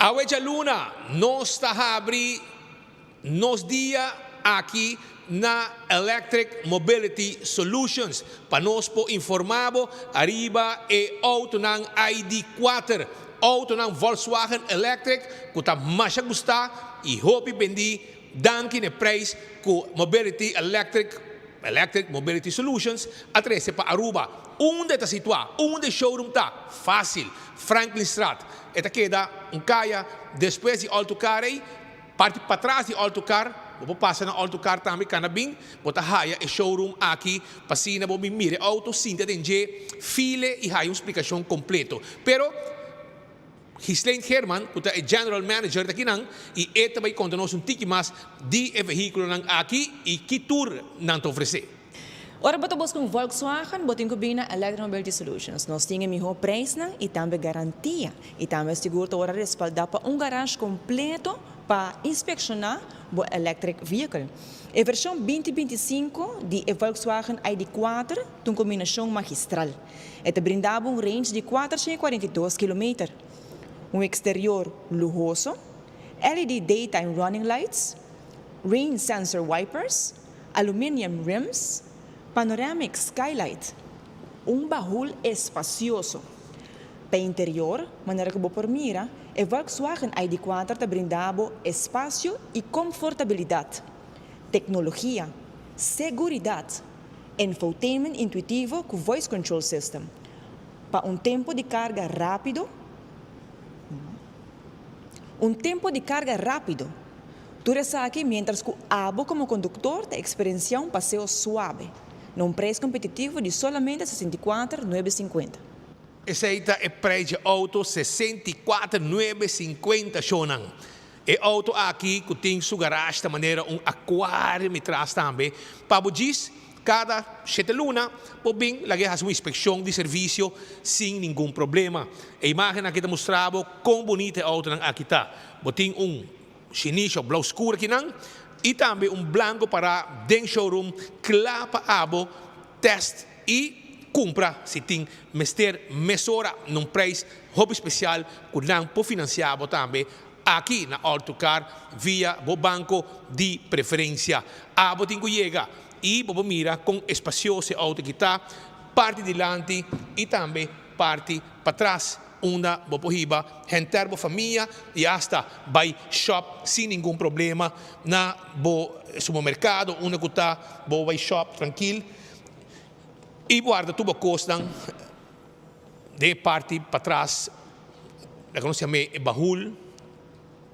Awe djaluna nos ta habri nos dia aki na Electric Mobility Solutions pa nos por informa bo ariba e autonan ID 4, autonan Volkswagen Electric cu ta masha gusta y hopi bendi danki na e prijs cu Mobility Electric Electric Mobility Solutions a trece pa Aruba. Unda e ta situa? Unda e showroom ta? Facil, Franklinstraat. E ta keda un caya despues di Alto Car ey, parti patras di Alto Car. Bo por pasa na Alto Car tambe cana bin, bo ta haya e showroom aki pa asina bo bin mira e auto, sinta den dje, file y haya un splicacion completo. Pero. Ghislaine Geerman, ku ta e General Manager ta kinan i e ta bai konta nos un tiki mas di e vehíkulonan aki i ki tur nan ta ofresé. Ora bo ta buska un Volkswagen, bo tin ku bini na Electric Mobility Solutions. Nos tin e mihó preisnan i tambe garantia. I tambe sigur ta ora respaldá pa un garage kompleto pa inspekshoná bo electric vehicle. E vershon 2025 di e Volkswagen ID 4 ta un kombinashon magistral. E ta brinda bo un range di 442 kilometer, un exterior luhoso, LED daytime running lights, rain sensor wipers, aluminium rims, panoramic skylight, un bahul espacioso. Pa interior, manera cu bo por mira, e Volkswagen ID 4 ta brinda bo espacio y confortabilidad, tecnologia, seguridad, infotainment intuitivo cu voice control system, pa un tempo di carga rapido, un tempo di carga rapido. Tur esaki mientras cu abo como conductor ta experiencia un paseo suave, na un prijs competitivo di solamente 64,950. Esey ta e prijs di auto, 64,950 shonan. E auto aki cu tin su garage ta manera un aquarium atras tambe. Pa bo djis cada 7 luna por bin laga haci un inspeccion di servicio sin ningun problema. E imagen aki ta mustra bo con bunita e auto aki ta. Bo tin un shinishi blauw scur aki nan y tambe un blanco pa den showroom cla pa abo test y cumpra si tin mester mesora na un prijs hopi special cu nan por financia bo tambe aki na Autocar via bo banco di preferencia. Abo tin cu yega y bo mira con espacioso e auto aki ta, parti dilanti y tambe parti patras, unda bo por hiba henter bo famia y hasta bay shop sin ningun problema na bo supermercado unda cu ta, bo bay shop trankil y warda tur bo cosnan den parti patras, loke nos yama e bahul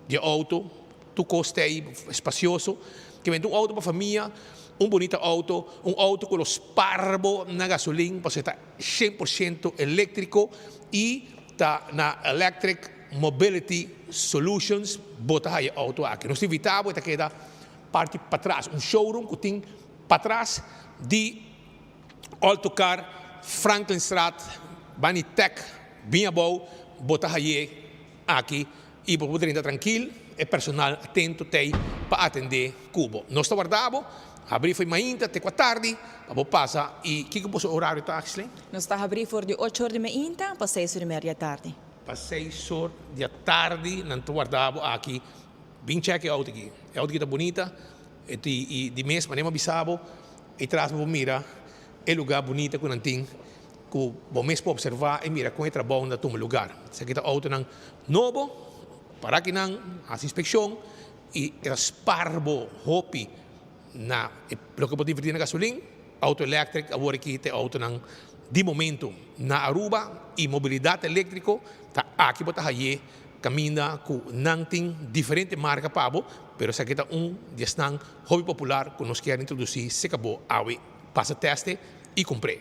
di auto, tur cos ta espacioso, kiermen un auto pa famia, un bunita auto, un auto cu lo spaar bo na gasolin, pasobra ta 100% electrico y ta na Electric Mobility Solutions bo ta haya e auto aki. Nos ta invita bo, ta keda parti patras, un showroom cu tin patras di Autocar Franklinstraat, banda Tech, bin abou, bo ta haye aki y bo por drenta trankil, e personal atento t'ey pa atende cu bo. Nos ta warda bo, habri for di mainta te cu atardi, pa bo pasa y kico boso horario ta, Ashley? Nos ta habri for di 8 or di mainta pa 6 or y media di atardi. Pa 6 or di atardi, nan ta warda bo aki, bin check e auto aki. E auto aki ta bunita, y di mes manera bisa bo, atras bo mira e lugar bunita cu nan tin, cu bo mes por observa y mira con e trabou ta tuma lugar. Esaki ta auto nan nobo, pa cu nan haci inspeccion y spaar bo hopi na loke bo ta inverti na gasolin. Auto electric awor aki ta auto nan di momento na Aruba y mobilidad electrico ta aki bo ta haye, caminda cu nan tin diferente marca pa bo, pero esaki ta un di esnan hopi popular cu nos kier introduci serca bo awe. Pasa test e y cumpra.